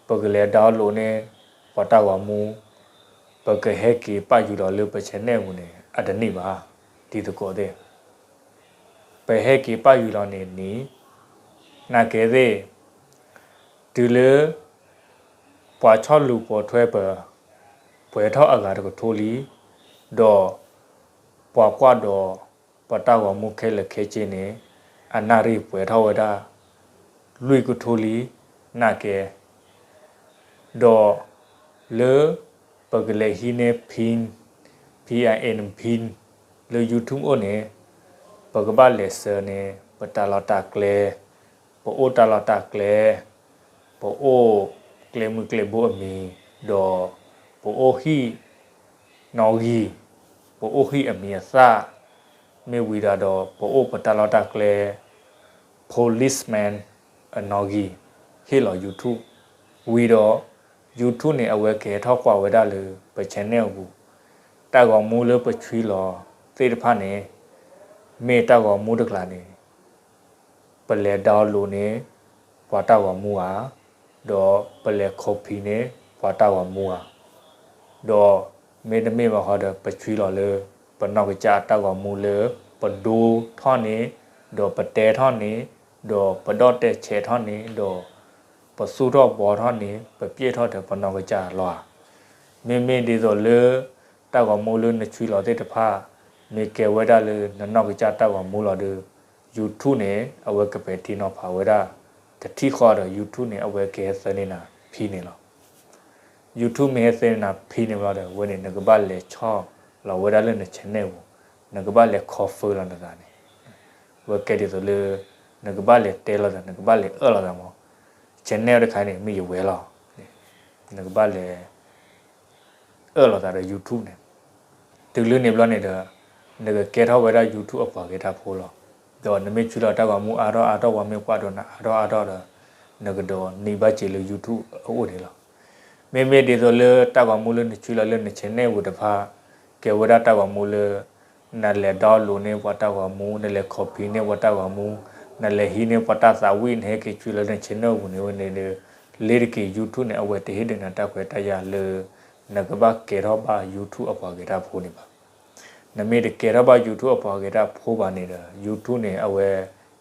ပကလဲၤ download န့ၢ် ပှၤတၢ်ဂီၤမူ, ပကဟဲက့ၤပာ်ယူၤလီၤလၢပ channel ပူၤန့ၣ် အတန့ၢ်ဘၣ်, တံၤသကိးသ့ၣ် ပဟဲက့ၤပာ်ယူၤလီၤန့ၣ်န့ၣ်, နာ်က့သ့ၣ်, တုၤလၢ ပှၤဆီၣ်လူၤပိာ်ထွဲပ ပှဲၤထီၣ်အဂၤတကထိလံ, ဒီး ပှၤကွၢ်ဒီး ပတၢ်ဂီၤမူခဲလၢာ်ခဲဆ့န့ၣ် အနၣ်ရံၣ်ပှဲၤထီၣ်ဝဲဒၣ် လွံၢ်ကထိလံ, နာ်က့ ဒီး လၢ ပကလဲၤဟံးန့ၢ် pin, pin, pin လၢ YouTube အိၣ်န့ၣ် ပကဘၣ်လဲၤစၢၤန့ၣ် ပတၢ်လီၢ်တၢ်ကျဲ, ပအိၣ်တၢ်လီၢ်တၢ်ကျဲ, ပအိၣ်ကျဲမုၢ်ကျဲဘိအမံၤ, ဒီး ပအိၣ်ဟံၣ် နီၣ်ဂံၢ်, ပအိၣ်ဟံၣ်အမံၤအသၣ်, မ့ၢ်ဝံၤဒီး ပအိၣ်ပတၢ်လီၢ်တၢ်ကျဲ policeman အနီၣ်ဂံၢ် ဟ့ၣ်လီၤ YouTube ဝံၤဒီး YouTube န့ၣ် အဝဲကဟဲထီၣ်ကွၢ်ဝဲဒၣ်လၢ ပ channel အပူၤ, တၢ်ဂီၤမူလၢပဆွံလီၤသ့ၣ်တဖၣ်န့ၣ် မ့ၢ်တၢ်ဂီၤမူတကျါန့ၣ် ပလဲၤ download န့ၢ် ပှၤတၢ်ဂီၤမူဧါ, ဒီးပလဲၤ copy န့ၢ် ပှၤတၢ်ဂီၤမူဧါ, ဒီးမ့တမ့ၢ်ဘၣ်ဃီဒီး ပဆွံလီၤလၢ ပနီၢ်ကစၢ်အတၢ်ဂီၤမူလၢ ပဒိထီၣ်န့ၣ်, ဒီးပတဲထီၣ်န့ၣ်, ဒီးပဒီၣ်တဲဆဲးထီၣ်န့ၣ်, ဒီးပသူၣ်ထီၣ်ဘှီထီၣ်န့ၣ်, ပပျဲၢ်ထီၣ်ဒီးပနီၢ်ကစၢ်လီၤဧါ. မ့မ့ၢ်ဒ်သိးလၢ တၢ်ဂီၤမူလၢနဆွံလီၤသ့ၣ်တဖၣ် မ့ၢ်ကဲဝဲဒၣ်လၢနနီၢ်ကစၢ်တၢ်ဂီၤမူလီၤဒီး YouTube န့ၣ် အဝဲကပဲာ်ထံနီၤဖးဝဲဒၣ် တထံၣ်ဃီဒီး YouTube န့ၣ် အဝဲကဟဲသၢန့ၢ်နၤ pin န့ၣ်လီၤ. YouTube မ့ၢ်ဟဲသၢန့ၢ်နၤ pin န့ၣ်ဘျီဒီး အဝဲန့ၣ် နကဘၣ်လဲၤဆီၣ်လီၤဝဲဒၣ်လၢန channel ပူၤ, နကဘၣ်လဲၤ confirm လီၤနသးန့ၣ်, အဝဲကဲဒ်သိးလၢ နကဘၣ်လဲၤတဲလိာ်သး နကဘၣ်လဲၤအၢၣ်လီၤသးမး, channel တခါန့ၣ် မ့ၢ်ယဝဲလီၤ. နကဘၣ်လဲၤ အၢၣ်လီၤသးဒီး YouTube န့ၣ်, တုၤလၢန့ၣ်ဘျီန့ၣ်ဒီး နကကဲထီၣ်ဝဲဒၣ် YouTube အပှၤဂဲၤတၢ်ဖိလီၤ. ဒီးနမ့ၢ်ဆှၢလီၤတၢ်ဂီၤမူအါထီၣ်အါထီၣ် ပှၤမ့ၢ်ကွၢ်ဒီးနအါထီၣ်အါထီၣ်ဒီး နကဒိးနံၤဘၣ်စ့ၤလၢ YouTube အအိၣ်န့ၣ်လီၤ. မ့မ့ၢ်ဒ်သိးလၢတၢ်ဂီၤမူလၢနဆှၢလီၤလၢန channel ပူၤတဖၣ် ကဲဝဲဒၣ်တၢ်ဂီၤမူလၢ နလဲၤ download န့ၢ်ပှၤတၢ်ဂီၤမူ, နလဲၤ copy န့ၢ်ပှၤတၢ်ဂီၤမူ, နလဲၤဟံးန့ၢ်ပှၤတၢ်သးဝံၣ် နဟဲက့ၤဆှၢလီၤလၢန channel ပူၤန့ၣ်ဝဲန့ၣ်ဒီး လ့ၤတက့ၤ YouTube န့ၣ် အဝဲတဟ့ၣ်ဒုးနၤတၢ်ခွဲးတၢ်ယာ်လၢ နကဘၣ်ကဲထီၣ်ဘၣ် YouTube အပှၤဂဲၤတၢ်ဖိန့ၣ်ဘၣ်. နမ့ၢ်တကဲထီၣ်ဘၣ် YouTube အပှၤဂဲၤတၢ်ဖိဘၣ်န့ၣ်ဒီး YouTube န့ၣ် အဝဲ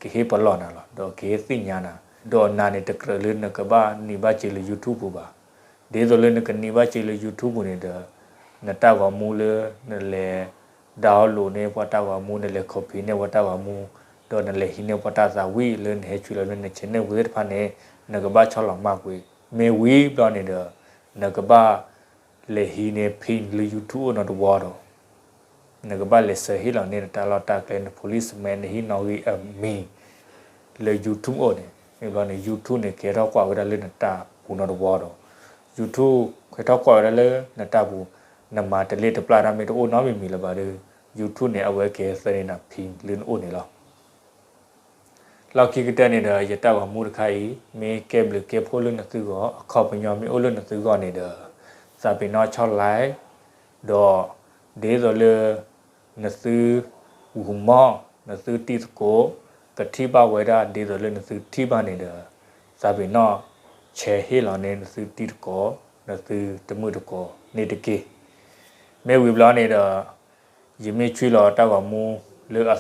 ကဟ့ၣ်ပလီၢ်နၤလီၤ, ဒီးကဟ့ၣ်သ့ၣ်ညါနၤ, ဒီးနၤန့ၣ်တကြၢးလၢနကဘၣ်နံၤဘၣ်စ့ၤလၢ YouTube ပူၤဘၣ်. ဒ်သိးလၢနကနံၤဘၣ်စ့ၤလၢ YouTube ပူၤန့ၣ်ဒီး နတၢ်ဂီၤမူလၢနလဲၤ download န့ၢ်ပှၤတၢ်ဂီၤမူ, နလဲၤ copy န့ၢ်ပှၤတၢ်ဂီၤမူ, ဒီးနလဲၤဟံးန့ၢ်ပှၤတၢ်သးဝံၣ်လၢနဟဲဆှၢလီၤလၢန channel ပူၤသ့ၣ်တဖၣ်န့ၣ် နကဘၣ်ဆီၣ်လီၤမၢ်ကွံာ်. မ့ၢ်ဝံၤဘျီန့ၣ်ဒီး နကဘၣ်လဲၤဟံးန့ၢ် pin လၢ YouTube အိၣ်နီတဝီဒီး နကဘၣ်လဲၤစၢၤဟ့ၣ်လီၤန့ၢ်နတၢ်လီၢ်တၢ်ကျဲ န policeman နဟံၣ်နီၣ်ဂံၢ်အမံၤ လၢ YouTube အိၣ်န့ၣ်, မ့ၢ်ဘျီန့ၣ် YouTube န့ၣ် ကဲထီၣ်ကွၢ်ဝဲဒၣ်လၢနတၢ်ပူၤနီတဝီဒီး YouTube ကဲထီၣ်ကွၢ်ဝဲဒၣ်လၢနတၢ်ပူၤ, နမၤတလ့ၣ်တပျၢ်တၢ်မ့ၢ်တအိၣ်နီတမံၤမံၤလၢၤဘၣ်ဒီး YouTube န့ၣ် အဝဲကဟဲစၢၤန့ၢ်နၤ pin လၢနအိၣ်န့ၣ်လီၤ. လီၢ်ခံကတၢၢ်န့ၣ်ဒီး ယတၢ်ဂီၤမူတခါအံၤ မ့ၢ်ကဲဘျုးကဲဖှိၣ်လၢနသုဂီၢ်, အခီပညီမ့ၢ်အိၣ်လၢနသုဂီၢ်န့ၣ်ဒီး သးပ့ၤနီၣ်ဆီၣ် like ဒီး ဒ်သိးလၢ နသု ဂုၤမီၢ် နသုတံၤသကိး ကထံၣ်ဘၣ်ဝဲဒၣ် ဒ်သိးလၢနသုထံၣ်ဘၣ်န့ၣ်ဒီး သးပ့ၤနီၣ် share ဟ့ၣ်လီၤန့ၢ်နသုတံၤသကိး နသုတမုၣ်တကိးန့ၣ်တက့ၢ်. မ့ၢ်ဝံၤဘျီန့ၣ်ဒီး ယမ့ၢ်ဆှၢလီၤတၢ်ဂီၤမူလၢအ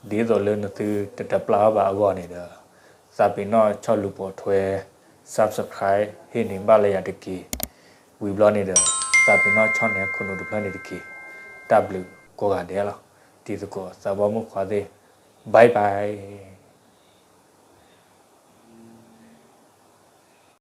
သီအသီ ဒ်သိးလၢနသုတတပျၢ်ဘၣ်အဂီၢ်န့ၣ်ဒီး သးပ့ၤနီၣ်ဆီၣ်လူၤပိာ်ထွဲ subscribe ဟ့ၣ်န့ၢ်ဘၣ်လၢယၤတက့ၢ်. ဝံၤဘျီန့ၣ်ဒီး သးပ့ၤနီၣ်ဆီၣ်န့ၢ်ခိၣ်နူာ်တဖျၢၣ်န့ၣ်တက့ၢ်. တၢ်ဘျုးကိးဂၤဒဲးလီၤ. တံၤသကိးသးဘီမုၣ်ခွါသ့ၣ် bye bye.